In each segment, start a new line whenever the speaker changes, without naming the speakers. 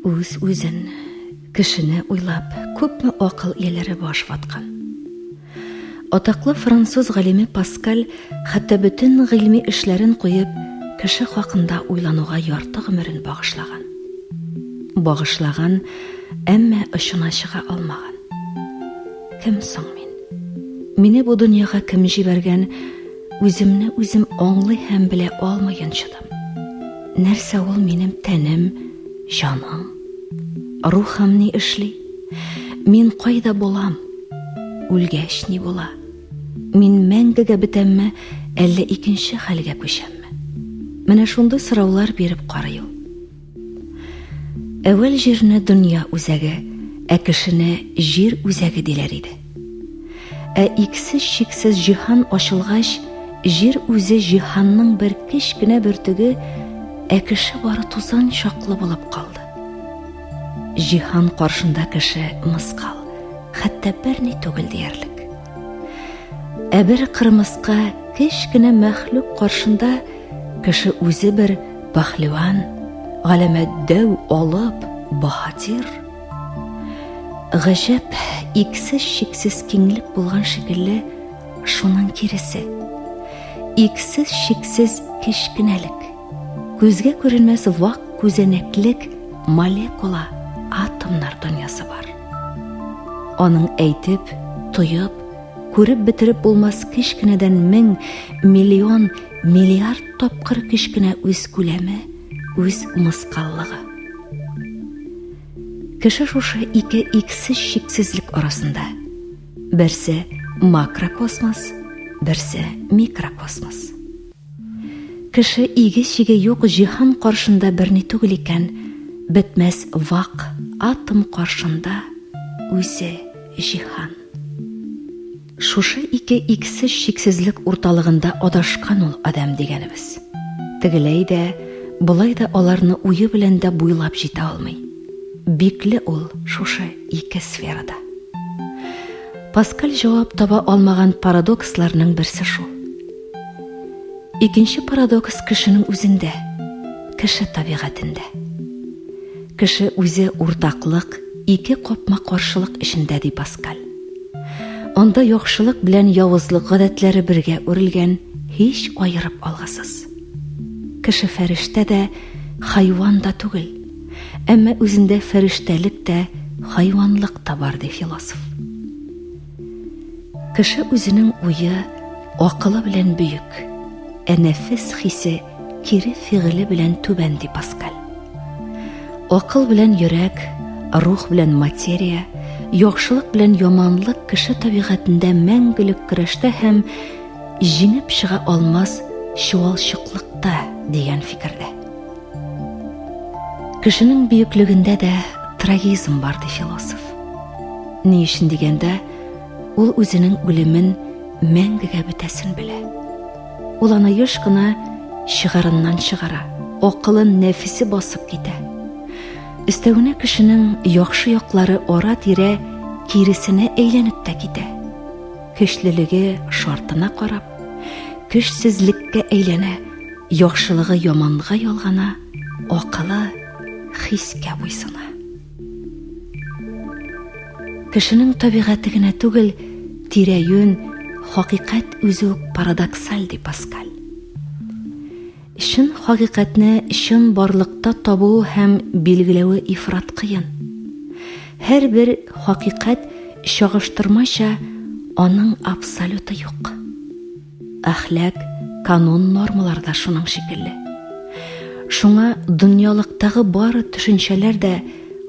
Үз-үзен, кешене уйлап, күпме акыл ияләре баш ваткан. Атаклы француз галиме Паскаль хәтта бөтен гыйльми эшләрен куеп, кеше хакында уйлануга ярты гомерен багышлаган. Багышлаган, әмма очына чыга алмаган. Кем соң мин? Мине бу дөньяга кем җибәргән? Үземне үзем аңлый һәм белә алмый йончыдым. Нәрсә ул минем тәнем, җаным? Рухым ни эшли? Мин кайда булам? Үлгәч ни була? Мин мәңгегә бетәмме, әллә икенче хәлгә күчәмме? Менә шундый сораулар биреп карый ул. Әүвәл җирне дөнья үзәге, ә кешене җир үзәге диләр иде. Ә иксез-чиксез җиһан ачылгач, җир үзе җиһанның бер кечкенә бөртеге, ә кеше бары тузан чаклы булып калды. Җиһан каршында кеше мыскал, хәтта берни түгел диярлек. Ә бер кырмыска кечкенә мәхлук каршында кеше үзе бер пахлеван, галәмәт дәү алып, баһадир. Гаҗәп, иксез-чиксез киңлек булган шикелле, шуның киресе. Иксез-чиксез кечкенәлек. Күзгә күренмәс вак күзәнәклек молекула, атомнар дөньясы бар. Аның әйтеп, тоеп, күреп бетереп булмас кечкенәдән мең, миллион, миллиард тапкыр кечкенә үз күләме, үз мыскаллыгы. Кеше шушы ике иксез-чиксезлек арасында. Берсе макрокосмос, берсе микрокосмос. Кеше иге-чиге юк җиһан каршында берни түгел икән, бетмәс вак атом каршында үзе җиһан. Шушы ике иксез-чиксезлек урталыгында адашкан ул адәм дигәнебез. Тегеләй дә, болай да аларны уе белән дә буйлап җитә алмый. Бикле ул шушы ике сферада. Паскаль җавап таба алмаган парадоксларның берсе шул. Икенче парадокс кешенең үзендә, кеше табигатендә. Кеше үзе уртаклык, ике капма-каршылык эчендә, ди Паскаль. Анда яхшылык белән явызлык гадәтләре бергә үрелгән, һич аерып алгысыз. Кеше фәрештә дә, хайван да түгел. Әмма үзендә фәрештәлек тә, хайванлык та бар, ди философ. Кеше үзенең уе, акылы белән бөек, ә нәфес хисе кире фигыле белән түбән, ди Паскаль. Акыл белән йөрәк, рух белән материя, яхшылык белән яманлык кеше табигатендә мәңгелек көрәштә һәм җиңеп чыга алмас чуалчыклыкта дигән фикердә. Кешенең бөеклегендә дә трагизм бар, ди философ. Ни өчен дигәндә, ул үзенең үлемен мәңгегә бетәсен белә. Ул аны еш кына чыгарыннан чыгара, акылын нәфесе басып китә. Өстәвенә кешенең яхшы яклары ара-тирә киресенә әйләнеп тә китә. Көчлелеге шартына карап, көчсезлеккә әйләнә, яхшылыгы яманга ялгана, акылы хискә буйсына. Кешенең табигате генә түгел, тирә-юнь, хакыйкать үзе үк парадоксаль, ди Паскаль. Чын хакыйкатьне чын барлыкта табуы һәм билгеләве ифрат кыен. Һәрбер хакыйкать чагыштырмача аның абсолюты юк. Әхлак, канун нормалар да шуның шикелле. Шуңа дөньялыктагы бары төшенчәләр дә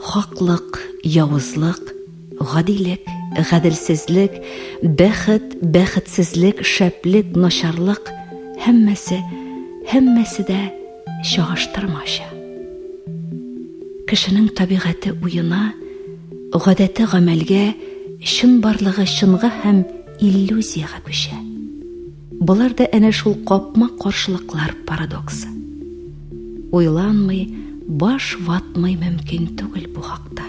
хаклык, явызлык, гадилек, гаделсезлек, бәхет, бәхетсезлек, шәплек, начарлык һәммәсе, һәммәсе дә чагыштырмача. Кешенең табигате уена, гадәте гамәлгә, чынбарлыгы чынга һәм иллюзиягә күчә. Болар да әнә шул капма-каршылыклар парадоксы. Уйланмый, баш ватмый мөмкин түгел бу хакта.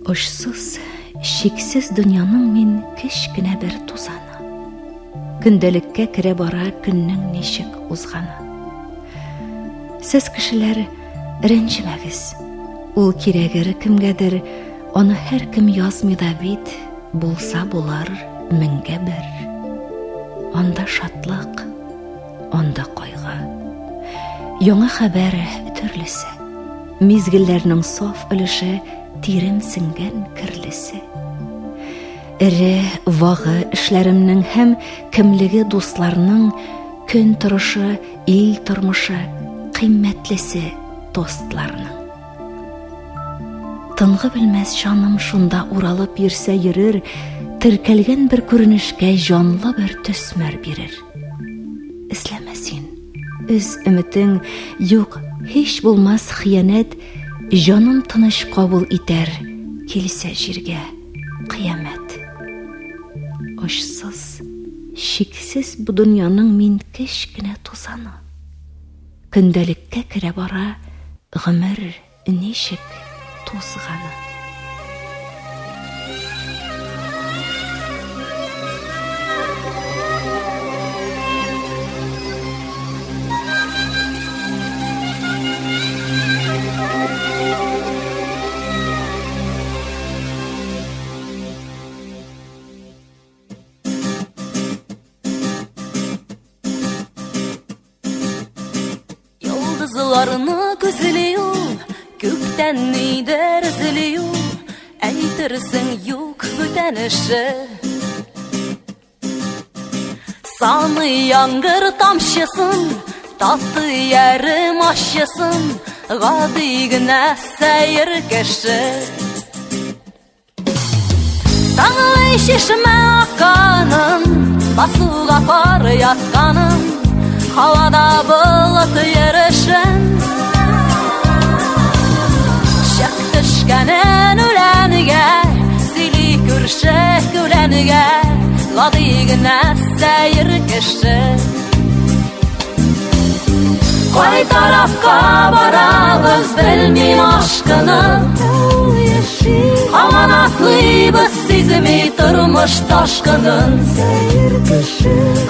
Очсыз, чиксез дөньяның мин кечкенә бер тузаны. Көндәлеккә керә бара көннең ничек узганы. Сез кешеләр рәнҗемәгез. Ул кирәгер кемгәдер, аны һәркем язмый да бит, булса булар меңгә бер. Анда шатлык, анда кайгы. Яңа хәбәр төрлесе. Мизгелләрнең саф өлеше тирем сеңгән керлесе. Эре, вагы эшләремнең һәм кемлеге дусларның көн торышы, ил тормышы, кыйммәтлесе тостларның. Тынгы белмәс җаным шунда уралып йөрсә йөрер, теркәлгән бер күренешкә җанлы бер төсмер бирер. Эзләмә син, өз өметең, юк, һич булмас хыянәт, җаным тыныч кабул итәр, килсә җиргә кыямәт. Очсыз, чиксез бу дөньяның мин кечкенә тузаны. Көндәлеккә керә бара гомер ничек тузганы.
Йолдызларны күзли ул, күктән нидер эзли ул, әйтерсең юк бүтән эше. Саный яңгыр тамчысын, татый әрем ачысын, гади генә сәер кеше. Таңлый чишмә акканын, басуга пар ятканын, һавада болыт йөрешен. Чык төшкәнен үләнгә, сөйли күрше күләнгә, гади генә сәер кеше. Кай тарафка барабыз, белмим ашкынып. Һаман атлыйбыз, сизми тормыш ташкынын.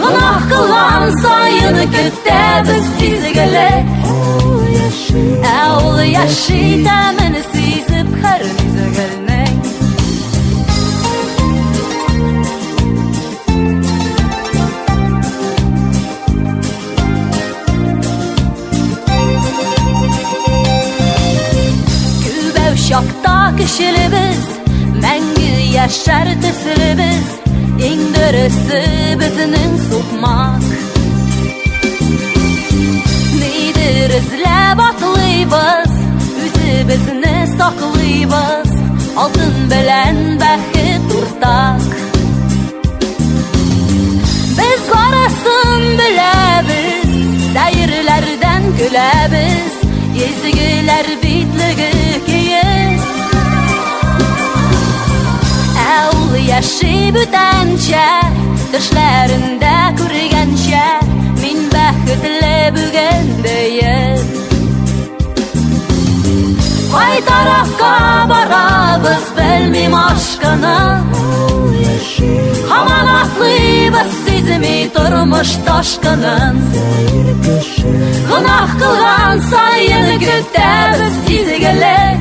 Гөнаһ кылган саен көтәбез изгелек. Ә ул яши тәмен сизеп һәр мизгелнең. Күбәү чакта көчлебез, мәңге яшәр төслебез, иң дөресе безнең сукмак. Нидер эзләп атлыйбыз, үзебезне саклыйбыз, алтын белән бәхет уртак. Без барысын беләбез, сәерләрдән көләбез, изгеләр битлеге киеп. Ә ул яши бүтәнчә, төшләрендә күргәнчә, мин бәхетле бүген диеп. Кай тарафка барабыз, белмим ашкынып. Һаман атлыйбыз, сизми тормыш ташкынын. Гөнаһ кылган саен көтәбез изгелек.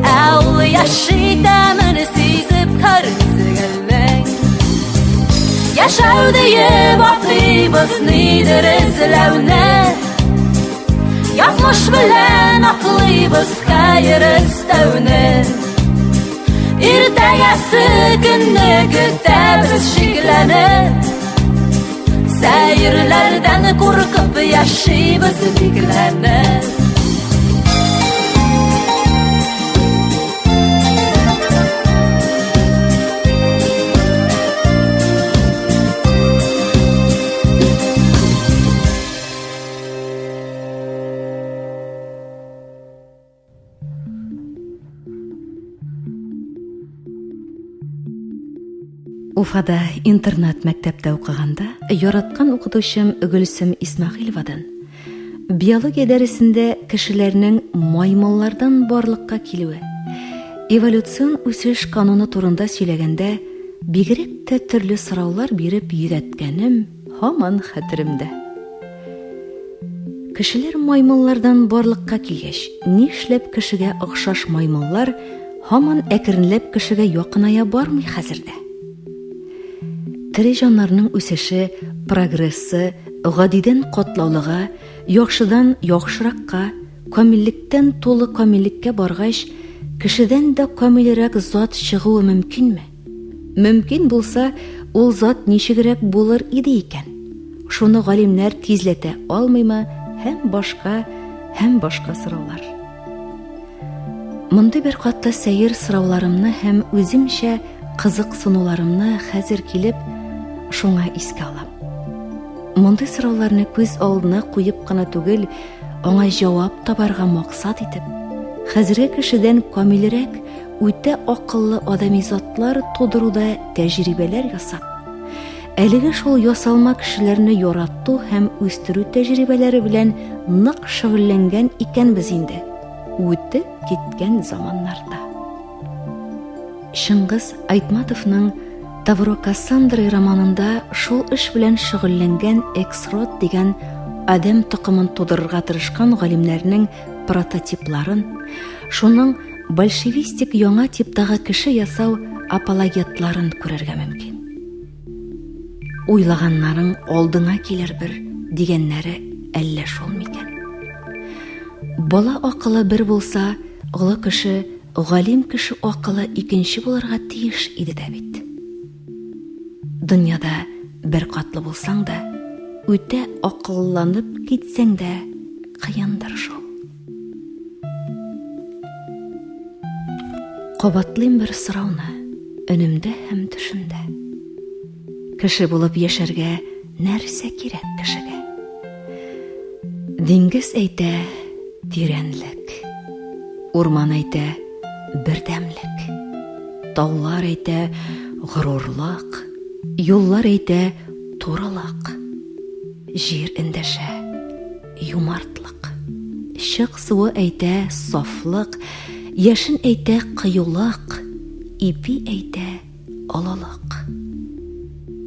Ә ул яши тәмен сизеп һәр мизгелнең. Яшәү диеп атыйбыз нидер эзләүне. Язмыш белән аклыйбыз хәер өстәүне. Иртәгәсе көнне көтәбез шикләнеп. Сәерләрдән куркып яшибез бикләнеп.
Уфада интернат мәктәптә укыганда яраткан укытучым Гөлсем Исмәгыйлевадан биология дәресендә кешеләрнең маймыллардан барлыкка килүе, эволюцион үсеш кануны турында сөйләгәндә. Бигрәк тә төрле сораулар биреп йөдәткәнем һаман хәтеремдә. Кешеләр маймыллардан барлыкка килгәч, нишләп кешегә охшаш маймыллар һаман әкренләп кешегә якыная бармый хәзер дә? Тере җаннарның үсеше, прогрессы гадидән катлаулыга, яхшыдан яхшыракка, камиллектән тулы камиллеккә баргач, кешедән дә камилрәк зат чыгуы мөмкинме? Мөмкин булса, ул зат ничегрәк булыр иде икән? Шуны галимнәр тизләтә алмыймы һәм башка, һәм башка сораулар. Мондый беркатлы сәер сорауларымны һәм үземчә кызыксынуларымны хәзер килеп, шуңа искә алам. Мондый сорауларны күз алдына куеп кына түгел, аңа җавап табарга максат итеп, хәзерге кешедән камилрәк, үтә акыллы адәми затлар тудыруда тәҗрибәләр ясап, әлеге шул ясалма кешеләрне ярату һәм үстерү тәҗрибәләре белән нык шөгыльләнгән икәнбез инде, үтеп киткән заманнарда. Чыңгыз Айтматовның Тавро Кассандры романында шул эш белән шөгыльләнгән Эксрот дигән адәм токымын тудырырга тырышкан галимнәрнең прототипларын, шуның большевистик яңа типтагы кеше ясау апологетларын күрергә мөмкин. Уйлаганнарың алдыңа килер бер, дигәннәре әллә шул микән? Бала акылы бер булса, олы кеше Галим кеше акылы икенче булырга тиеш иде дә бит. Дөньяда бер катлы булсаң да, үтә акылланып китсәң дә кыендыр шул. Кабатлыйм бер сорауны, өнемдә һәм төшемдә. Кеше булып яшәргә нәрсә кирәк кешегә? Диңгез әйтә, тирәнлек. Урман әйтә, бердәмлек. Таулар әйтә, горурлык. Юллар әйтә, турылык. Җир эндәшә, юмартлык. Чык суы әйтә, сафлык. Яшен әйтә, кыюлык. Ипи әйтә, Олылык.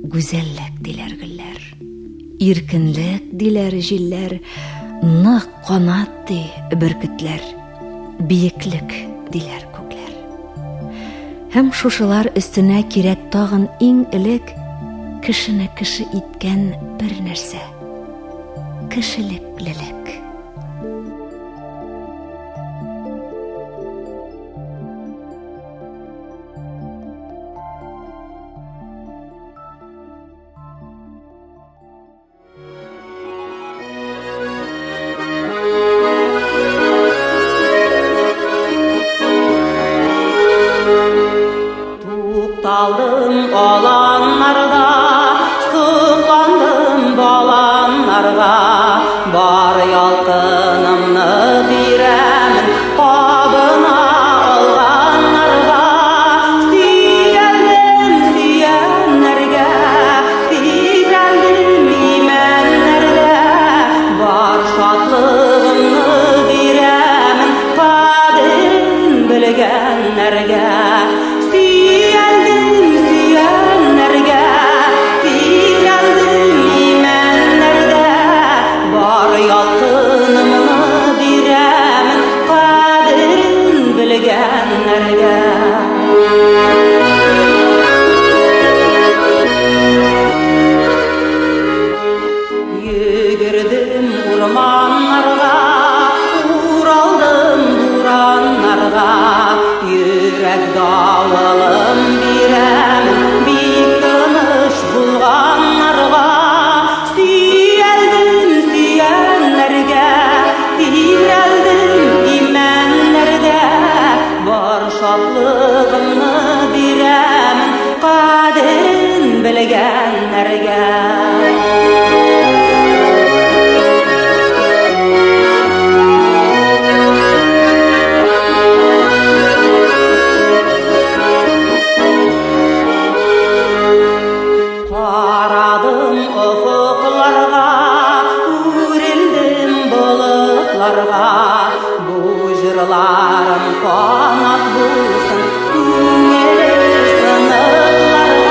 Гүзәллек диләр гөлләр. Иркенлек диләр җилләр. Нык канат ди бөркетләр. Биеклек диләр күкләр. Һәм шушылар өстенә кирәк тагын иң элек кешене кеше иткән бер нәрсә. Кешелеклелек.
Тукталдым аланнарда, сокландым баланнарга, бар ялкынымны бирәмен кабына алганнарга. Сөялдем сөяннәргә, тибрәлдем имәннәргә, бар шатлыгымны бирәмен кадерен белгәннәргә. Сөялдем сөяннәргә, тибрәлдем имәннәрдә, бар ялкынымны бирәмен кадерен белгәннәргә. Йөгердем урманнарга, уралдым бураннарга, йөрәк давылым бирәм бик тыныч булганнарга. Сөялдем сөяннәргә, тибрәлдем имәннәрдә, бар шатлыгымны бирәмен кадерен белгәннәргә. Карадым офыкларга, үрелдем болытларга. Бу җырларым канат булсын күңеле сыныкларга.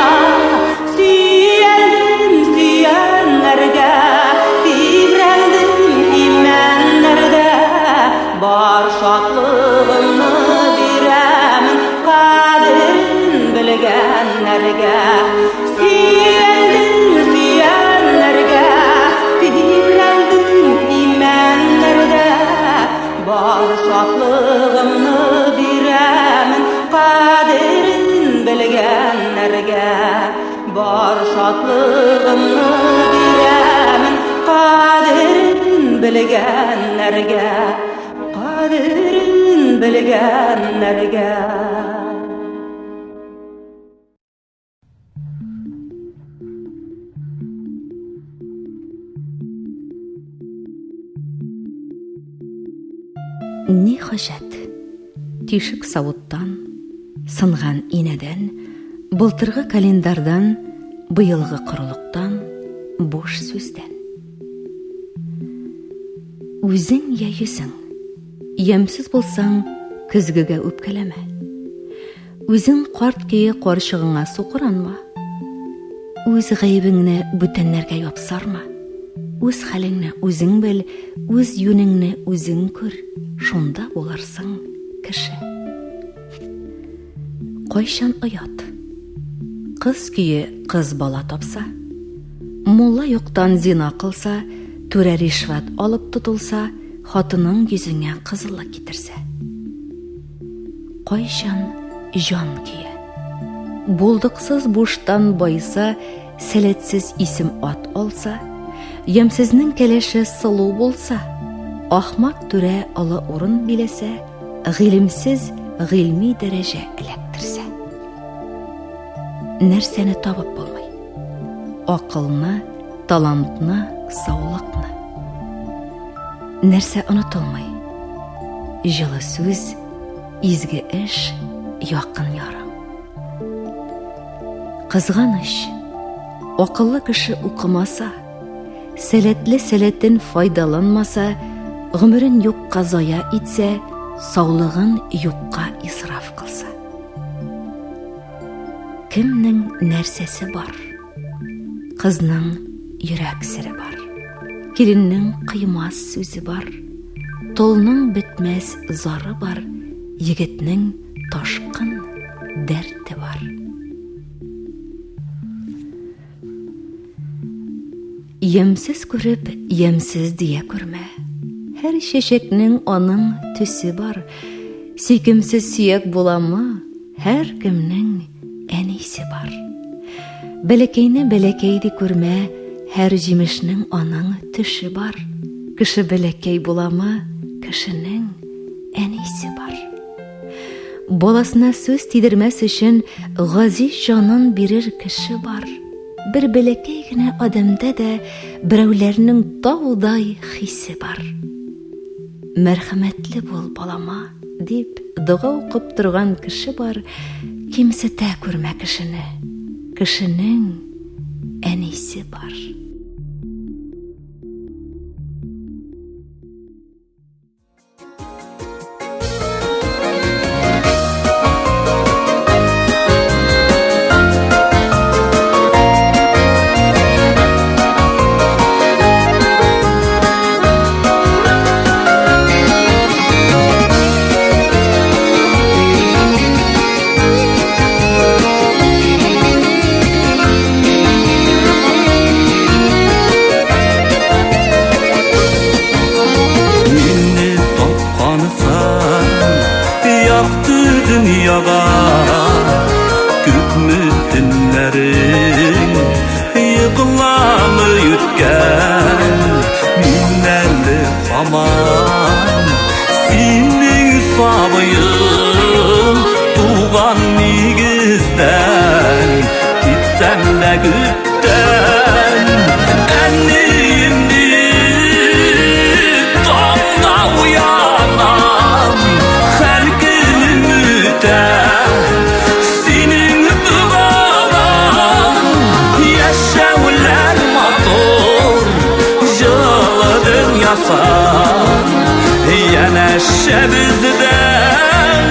Шатлыгымны бирәмен кадерен белгәннәргә, кадерен белгәннәргә.
Ни хаҗәт? Тишек савыттан, сынган инәдән, былтыргы календардан, быелгы корылыктан, буш сүздән. Үзең я йөзең. Ямьсез булсаң, көзгегә үпкәләмә. Үзең карт көе карчыгыңа сукыранма. Үз гаебеңне бүтәннәргә япсарма. Үз хәлеңне үзең бел, үз юнеңне үзең күр, шунда булырсың кеше. Кайчан оят? Кыз көе кыз бала тапса, мулла юктан зина кылса, түрә ришвәт алып тотылса, хатының йөзеңә кызыллык китерсә. Кайчан җан көя? Булдыксыз буштан байса, сәләтсез исем ат алса, ямьсезнең кәләше сылу булса, ахмак түрә олы урын биләсә, гыйлемсез гыйльми дәрәҗә эләктерсә. Нәрсәне табып булмый? Акылны, талантны, саулыкны. Нәрсә онытылмый? Җылы сүз, изге эш, якын ярың. Кызганыч, акыллы кеше укымаса, сәләтле сәләтен файдаланмаса, гомерен юкка зая итсә, саулыгын юкка исраф кылса. Кемнең нәрсәсе бар? Кызның йөрәк сере бар. Киленнең кыймас сүзе бар. Толның бетмәс зары бар. Егетнең ташкын дәрте бар. Ямьсез күреп, ямьсез дия күрмә. Һәр чәчәкнең аның төсе бар. Сөйкемсез сөяк буламы? Һәр кемнең әнисе бар. Бәләкәйне бәләкәй ди күрмә, һәр җимешнең аның төше бар. Кеше бәләкәй буламы? Кешенең әнисе бар. Баласына сүз тидермәс өчен газиз җанын бирер кеше бар. Бер бәләкәй генә адәмдә дә берәүләрнең таудай хисе бар. Мәрхәмәтле бул балама, дип дога укып торган кеше бар, кимсетә күрмә кешене. Кешенең әнисе бар.
Мине тапкансың якты дөньяга Күпме төннәрең йокламый үткән Мин әле һаман синең сабыең Туган нигездән китсәм дә күптән Әнием дип таңда уянам Һәр көнем үтә синең догадан Яшәүләр матур җылы дөньясын Янәшәбездән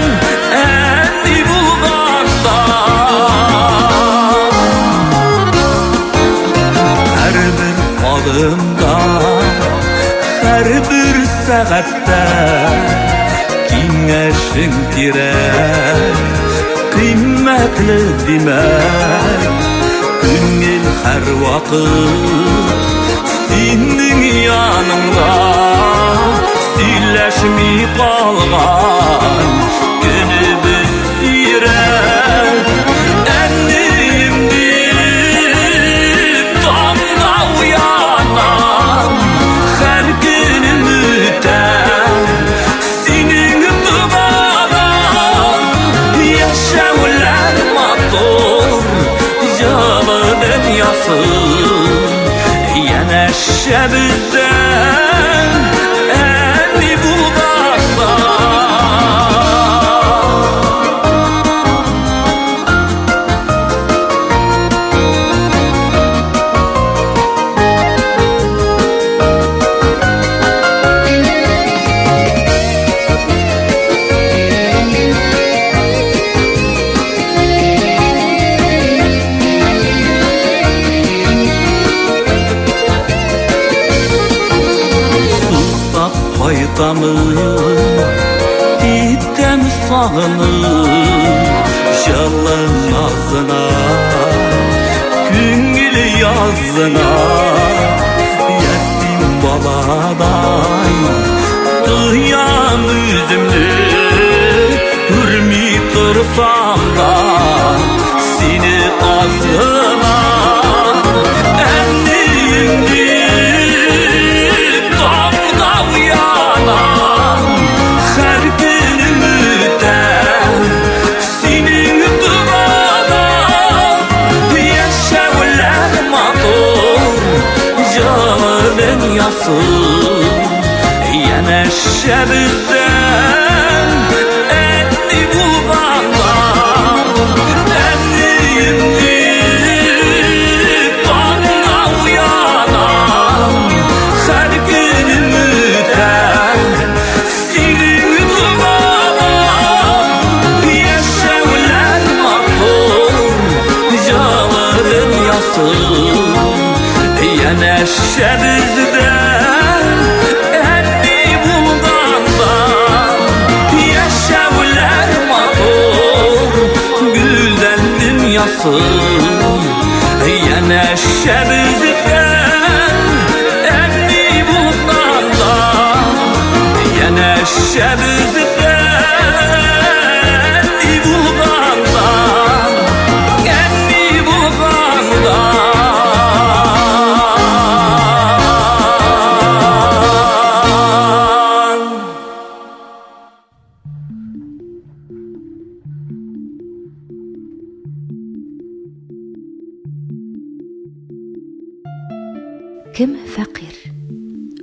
әни булганда Һәрбер адымда, һәрбер сәгатьтә Киңәшең кирәк, кыйммәтле димәк Күңел һәрвакыт синең яныңда Сөйләшми калган көнебез сирәк Әнием дип Янәшәбездә әни булганда. Сусап кайтамын, китәм сагынып, җылы назына, күңел язына. Ятим баладай тоям үземне, күрми торсам да сине азгына. Әниең дип таңда уянам, һәр көнем үтә синең догада. Яшәүләр матур, җылы дөньясы янәшәбездә әни булганда. Әнием дип таңда уянам, һәр көнем үтә синең догада. Яшәүләр матур, җылы дөньясы янәшәбездә әни булганда. Яшәүләр матур, гүзәл дөньясы янәшәбездә әни булганда. Янәшәбездә әни булганда, әни булганда.
Кем фәкыйрь?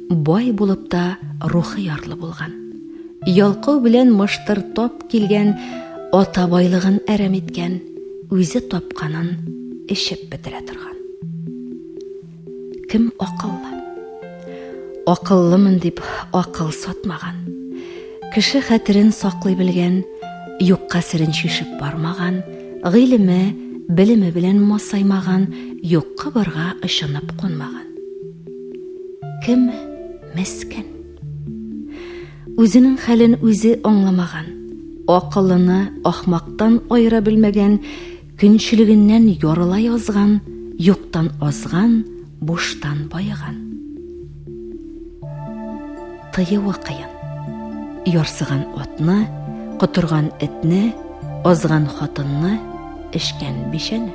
Бай булып та рухы ярлы булган. Ялкау белән мыштыр тап килгән, ата байлыгын әрәм иткән, үзе тапканын эчеп бетерә торган. Кем акыллы? Акыллымын дип акыл сатмаган. Кеше хәтерен саклый белгән, юкка серен чишеп бармаган, гыйлеме, белеме белән масаймаган, юкка барга ышанып кунмаган. Кем мескен? Үзенең хәлен үзе аңламаган, акыллыны ахмактан аера белмәгән, Көнчелегеннән ярыла язган, юктан азган, буштан баеган. Тыюы кыен. Ярсыган атны, котырган этне, азган хатынны, эчкән бичәне.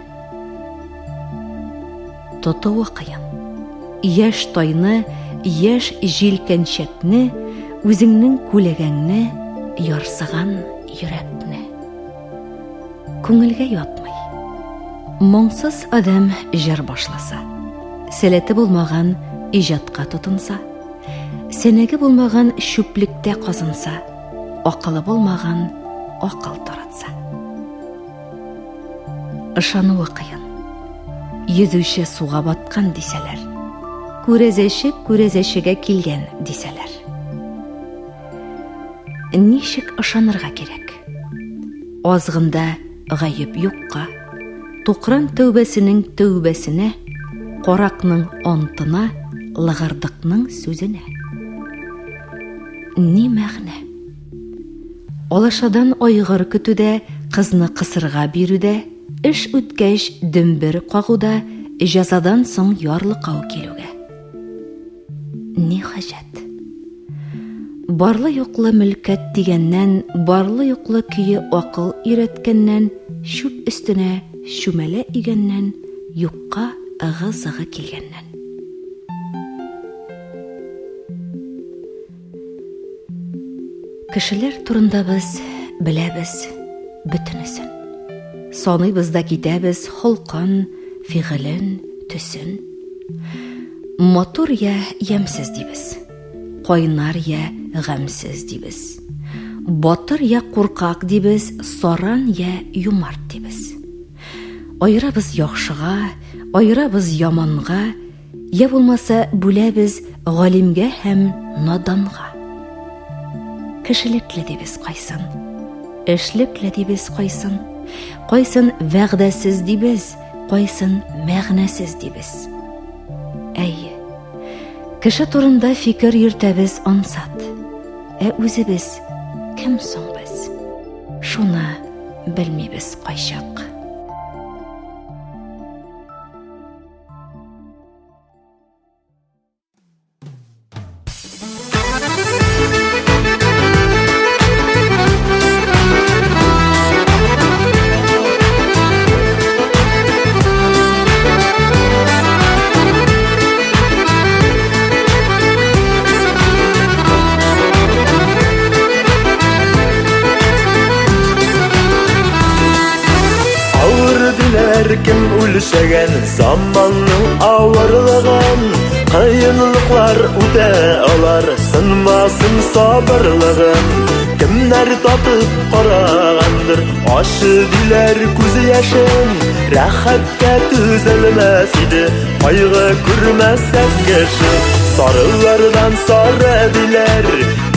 Тотуы кыен. Яшь тайны, яшь җилкәнчәкне, үзеңнең күләгәңне, ярсыган йөрәкне. Күңелгә ятмый. Моңсыз адәм җыр башласа, сәләте булмаган иҗатка тотынса, сәнәге булмаган чүплектә казынса, акылы булмаган акыл таратса. Ышануы кыен. Йөзүче суга баткан дисәләр, күрәзәче күрәзәчегә килгән дисәләр. Ничек ышанырга кирәк? Азгында гаеп юкка, тукран тәүбәсенең тәүбәсенә, каракның антына, лыгырдыкның сүзенә. Ни мәгънә? Алашадан айгыр көтүдә, кызны кысырга бирүдә, эш үткәч дөмбер кагуда, җәзадан соң ярлыкау килүгә. Ни хаҗәт? Барлы-юклы мөлкәт дигәннән, барлы-юклы көе акыл өйрәткәннән, чүп өстенә чүмәлә өйгәннән, юкка ыгы-зыгы килгәннән. Кешеләр турында без беләбез бөтенесен. Саныйбыз да китәбез холкын, фигылен, төсен. Матур я ямьсез дибез. Кайнар я гамьсез дибез. Батыр я куркак дибез, саран я юмарт дибез. Аерабыз яхшыга, аерабыз яманга, я булмаса бүләбез галимгә һәм наданга. Кешелекле дибез кайсын, эшлекле дибез кайсын, кайсын вәгъдәсез дибез, кайсын мәгънәсез дибез. Әйе, кеше турында фикер йөртәбез ансат. Ә үзебез кем соң без? Шуны белмибез кайчак.
Авыр диләр кем үлчәгән заманның авырлыгын Кыенлыклар үтә алар сынмасын сабырлыгын Кемнәр татып карагандыр ачы диләр күз яшен Рәхәткә түзәлмәс иде кайгы күрмәсә кеше Сарылардан сары диләр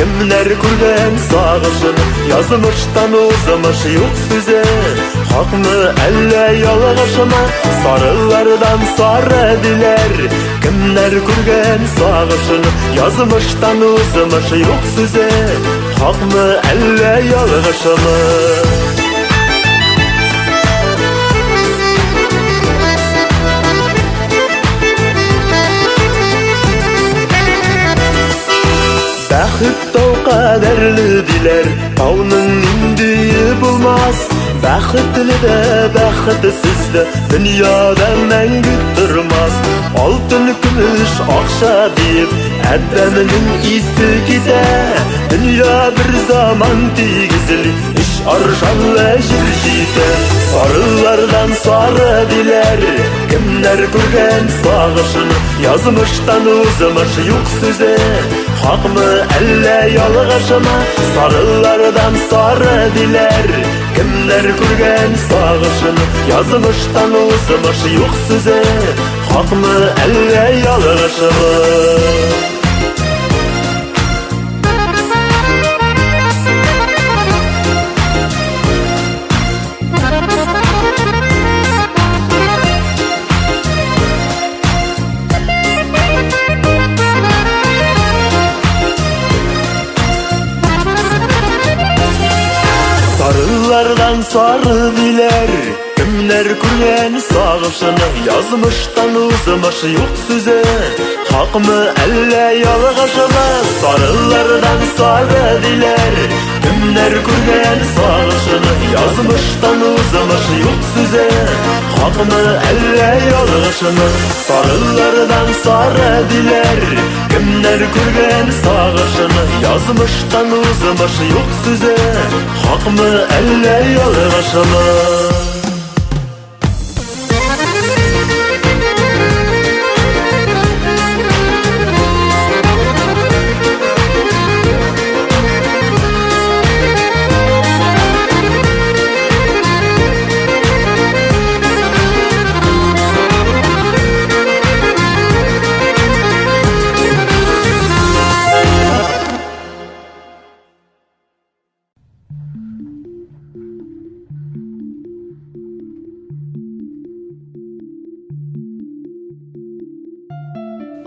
кемнәр күргән сагышын Язмыштан узмыш юк сүзе Хакмы әллә ялгышымы Сарылардан сары диләр Кемнәр күргән сагышын Язмыштан узмыш юк сүзе Хакмы әллә ялгышымы Бәхет тау кадәрле диләр, тауның ниндие булмас. Бәхетле дә, бәхетсез дә дөньяда мәңге тормас. Алтын, көмеш, акча диеп, адәмнең исе китә. Дөнья бер заман тигезли, өч аршанлы җир җитә. Сарылардан сары диләр, кемнәр күргән сагышын, язмыштан узмыш юк сүзе. Хакмы әллә ялгышымы, сарылардан сары диләр, кемнәр күргән сагышын, язмыштан узмыш юк сүзе. Хакмы әллә ялгышымы? Сарылардан сары диләр, кемнәр күргән сагышын, язмыштан узмыш юк сүзе. Хакмы әллә ялгышымы, сарылардан сары диләр, кемнәр күргән сагышын, язмыштан узмыш юк сүзе. Хакмы әллә ялгышымы, сарылардан сары диләр, кемнәр күргән сагышын, язмыштан узмыш юк сүзе. Хакмы әллә ялгышымы?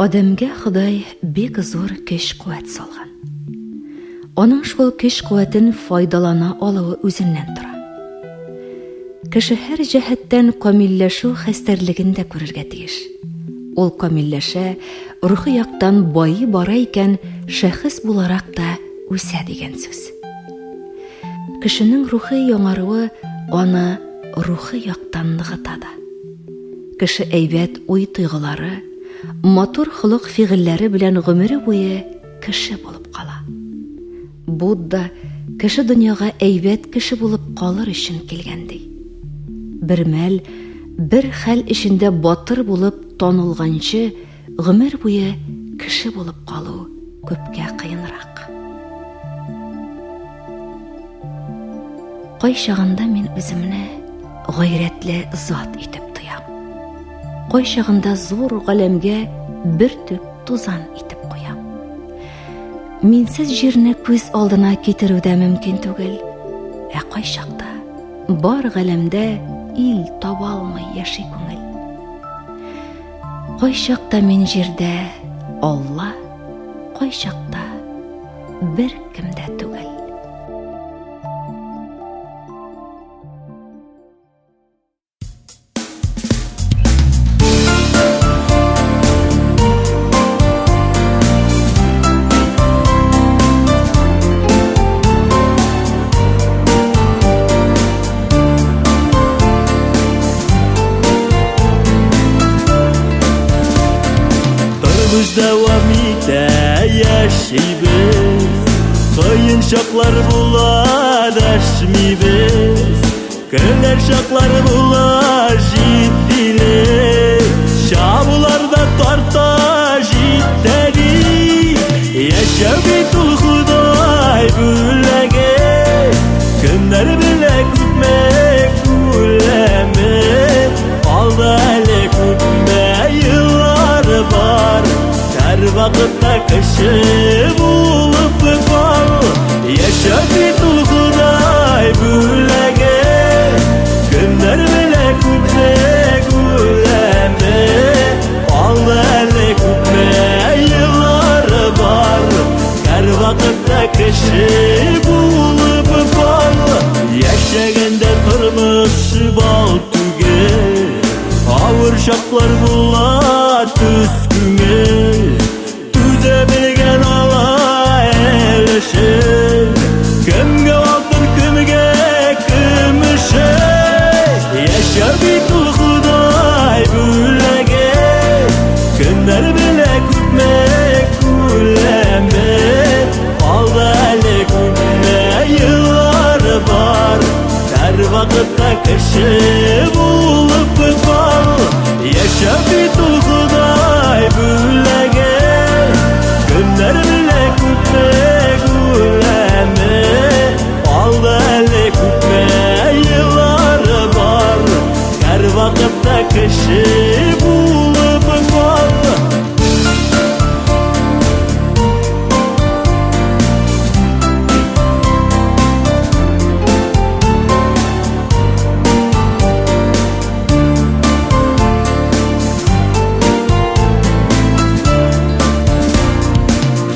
Адәмгә Ходай бик зур көч-куәт салган. Аның шул көч-куәтен файдалана алуы үзеннән тора. Кеше һәр җәһәттән камилләшү хәстәрлеген дә күрергә тиеш. Ул камилләшә, рухи яктан байый бара икән, шәхес буларак та үсә дигән сүз. Кешенең рухи яңаруы аны рухи яктан ныгыта да. Кеше әйбәт уй-тойгылары, матур холык-фигыльләре белән гомере буе кеше булып кала. Будда кеше дөньяга әйбәт кеше булып калыр өчен килгән ди. Бер мәл, бер хәл эчендә батыр булып танылганчы, гомер буе кеше булып калу күпкә кыенрак. Кайчагында мин үземне гайрәтле зат итеп тоям. Кайчагында зур галәмгә бер төп тузан итеп куям. Минсез җирне күз алдына китерү дә мөмкин түгел. Ә кайчакта бар галәмдә ил таба алмый яши күңел. Кайчакта мин җирдә Алла, кайчакта бер кем дә түгел.
Тормыш дәвам итә, яшибез. Кыен чаклар була, дәшмибез. Көннәр чаклар була, җитдилек. Чабулар да тарта, җитә ди. Яшәү бит ул Ходай бүләге. Көннәр белә күпме күләме. Алда әле күпме еллар бар. Һәр вакытта кеше булып кал. Яшәү бит ул Ходай бүләге. Көннәр белә күпме күләме. Алда әле күпме еллар бар. Һәр вакытта кеше булып кал. Яшәгәндә тормыш бал түгел. Авыр чаклар була, төз күңел. Түзә белгән ала өлешен. Кемгә алтын, кемгә көмешен. Яшәү бит ул Ходай бүләге. Көннәр белә күпме күләме. Алда әле күпме еллар бар. Һәр вакытта кеше булып кал. Яшәү бит ул Ходай бүләге. Көннәр белә күпме күләме. Алда әле күпме еллар бар. Һәр вакытта кеше булып кал.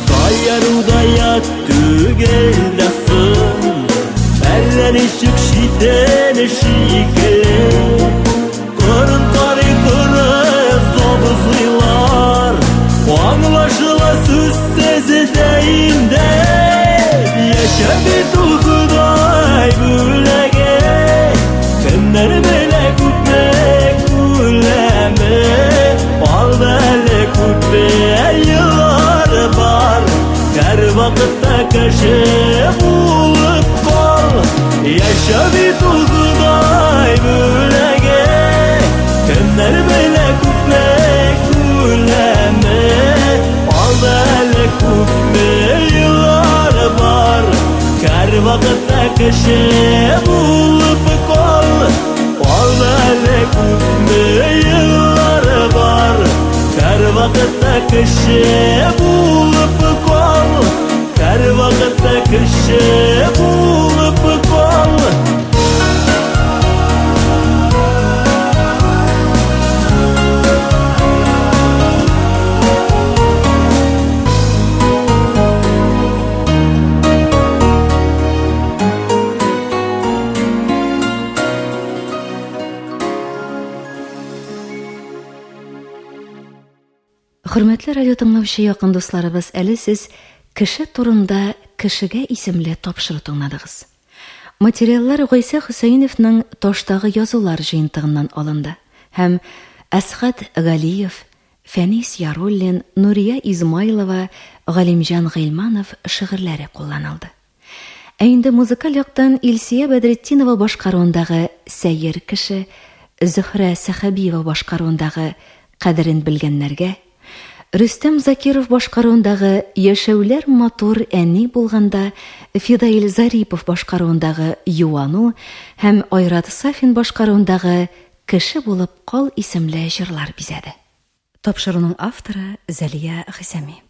Шаяруда ят түгел дә соң, Әллә ничек читен шикелле. Кырын карый кырыс абзыйлар, Аңлашыла сүзсез дә инде. Яшәү бит ул Ходай бүләге. Кемнәр белә күпме күләме. Алда әле күпме еллар бар. Һәр вакытта кеше булып кал. Яшәү бит ул Ходай бүләге. Кемнәр белә күпме күләме. Алда әле күпме еллар бар. Һәр вакытта кеше булып кал. Алда әле күпме еллар бар. Һәр вакытта кеше булып кал. Һәр вакытта кеше булып кал.
Хөрмәтле радио тыңлаучы якын дусларыбыз, әле сез Кеше турында кешегә исемле тапшыру тыңладыгыз. Материаллар Гайсә Хөсәеновның Таштагы язулар җыентыгыннан алынды һәм Әсхәт Галиев, Фәнис Яруллин, Нурия Измайлова, Галимҗан Гыйльманов шигырьләре кулланылды. Ә инде музыкаль яктан Илсия Бәдретдинова башкаруындагы Сәер кеше, Зөһрә Сәхәбиева башкаруындагы Кадерен белгәннәргә, Рөстәм Закиров башкаруындагы Яшәүләр матур әни булганда, Фидаил Зарипов башкаруындагы Юану һәм Айрат Сафин башкаруындагы Кеше булып кал исемле җырлар бизәде. Тапшыруның авторы Зәлия Хисами.